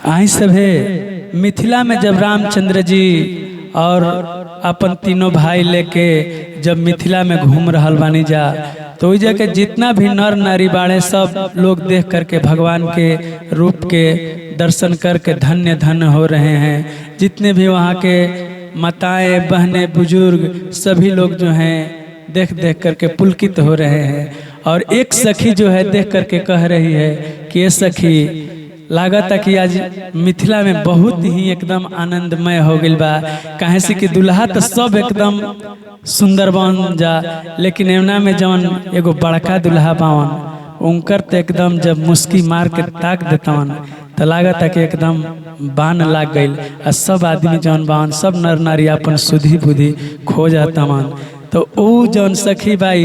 आई सभे मिथिला में जब रामचंद्र जी और अपन तीनों भाई लेके जब मिथिला में घूम रहल बानी जा, तो ओइ जगह जितना भी नर नारी बाड़े सब लोग देख करके भगवान के रूप के दर्शन करके धन्य धन्य हो रहे हैं। जितने भी वहाँ के माताएं, बहनें, बुजुर्ग सभी लोग जो हैं देख देख करके पुलकित हो रहे हैं। और एक सखी जो है देख करके कह रही है कि ये सखी, लागत है कि आज मिथिला में बहुत ही एकदम आनंदमय हो गइल बा। काहे से कि दुल्हा तो सब एकदम सुंदर बन जा, लेकिन एवना में जवन एगो बड़का दुल्हा बावन, उनकर तो एकदम जब मुस्की मार के ताक देतवन तो लागत है कि एकदम बान लाग गइल आ सब आदमी जवन बावन सब नर नारी अपन सुधि बुद्धि खो जातवन। तो ऊ जौन सखी बाई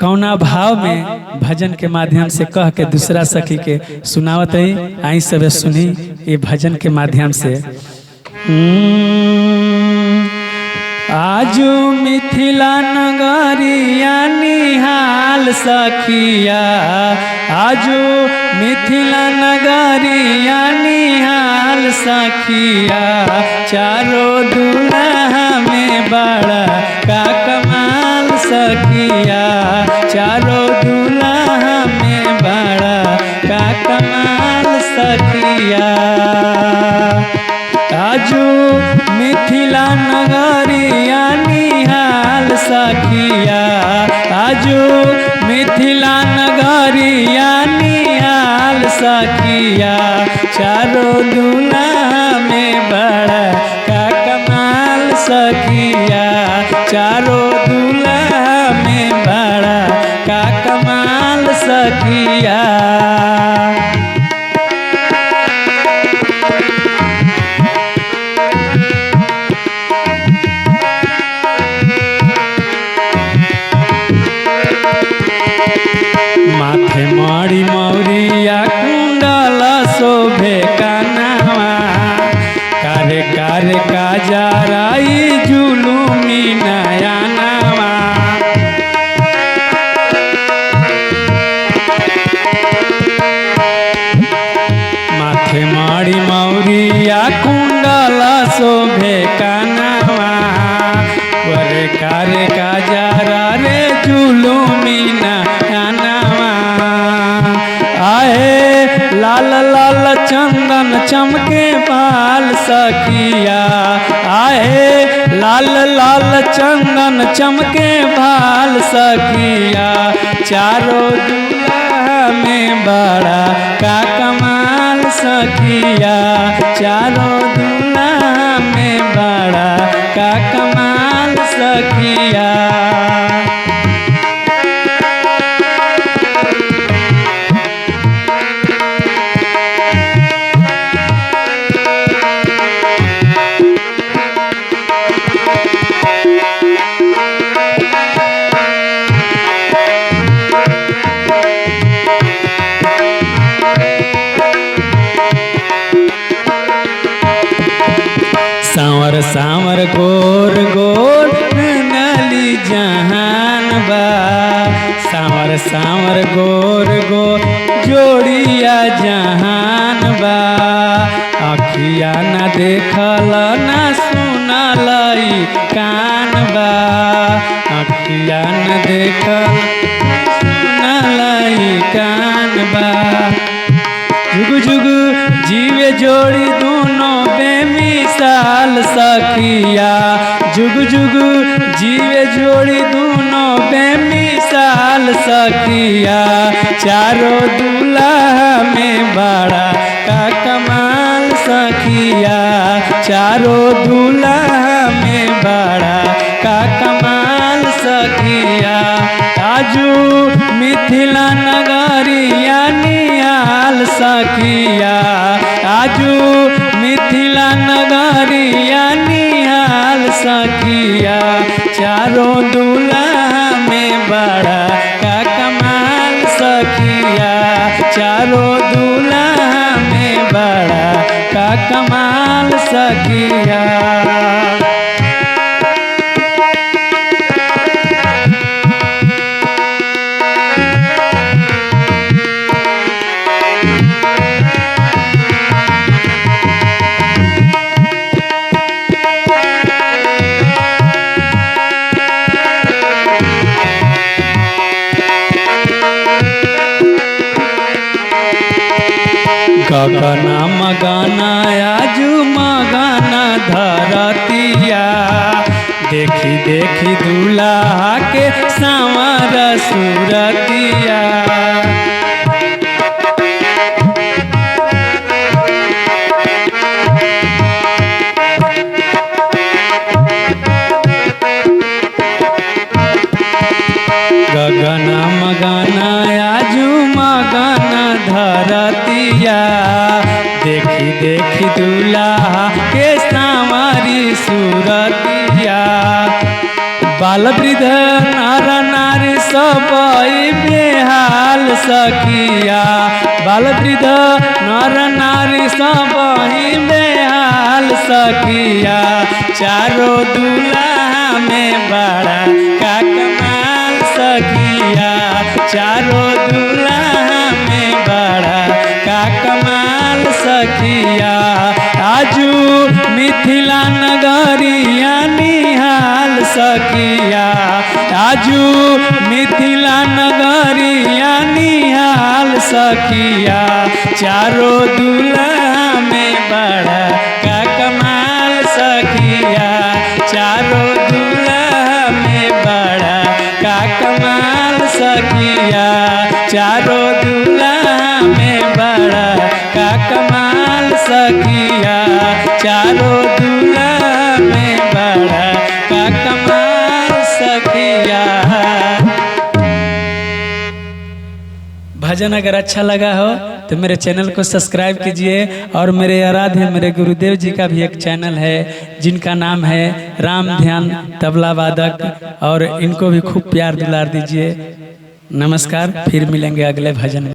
कौना भाव में भजन के माध्यम से कह के दूसरा सखी के सुनावत है, आई सब सुनी ये भजन के माध्यम से। आजू मिथिला नगरिया निहाल सखिया, आजू मिथिला नगरिया निहाल सखिया, चारों दुल्हा में बड़ा का कमाल सखिया, चारों दुल्हा में बड़ा का कमाल सखिया। आजू मिथिला नगरिया निहाल सखिया, आजू मिथिला नगरिया निहाल सखिया, चारों दुल्हा में बड़ा का कमाल सखिया, चारों दुल्हा में बड़ा का कमाल सखिया। माथे मरी मौरिया कुंडल शोभे कानावा, कारे कारे काजराई जुलुमी नयानावा। माथे मरी मौरिया कुंडल शोभे कानावा, वरे कारे काजरा रे जुलुमी नयानावा। आए लाल लाल चंदन चमके बाल सखिया, आए लाल लाल चंदन चमके बाल सखिया, चारों दुल्हा में बड़ा का कमाल सखिया, चारों दुल्हा में बड़ा का कमाल सखिया। सांवर सांवर गोर गोर नली जहान बा, सांवर सांवर गोर गोर जोड़िया जहान बा, अखिया ना देखल ना सुनल कान बा, अखिया ना देखल सुनल कान बा। जुग जुग जीवे जोड़ी दोनों बेमिसाल सखिया, जुग जुग जीवे जोड़ी दोनों बेमिसाल सखिया, चारों दुल्हा में बड़ा का कमाल सखिया, चारों दुल्हा में बड़ा का कमाल सखिया। आजू मिथिला नगरिया निहाल सखिया, आजू मिथिला नगरिया निहाल सखिया, चारों दुल्हा में बड़ा का कमाल सखिया, चारों दुल्हा में बड़ा का कमाल सखिया। गगना मगना आजू मगना धरतिया, देखी देखी दूल्हा के सांवर सूरतिया। गगन मगन आजू मगन धरतिया, देखी देखी दूल्हा के सांवरी सूरतिया। बाल वृद्ध नर नारी सब बेहाल सखिया, बाल वृद्ध नर नारी सब बेहाल सखिया। चारों दूल्हा में बड़ा का कमाल सखिया, चारों दूल्हा में बड़ा का कमाल सखिया। आजू मिथिला नगरिया निहाल सखिया, आजू मिथिला नगरिया निहाल सखिया। चारों दूल्हा में बड़ा का कमाल सखिया, चारों दूल्हा में बड़ा का कमाल सखिया, चारों दूल्हा में बड़ा का कमाल सखिया, चारों दूल्हा में बड़ा का कमाल सखिया। भजन अगर अच्छा लगा हो तो मेरे चैनल को सब्सक्राइब कीजिए। और मेरे आराध्य मेरे गुरुदेव जी का भी एक चैनल है जिनका नाम है रामध्यान तबला वादक, और इनको भी खूब प्यार दुलार दीजिए। नमस्कार, फिर मिलेंगे अगले भजन में।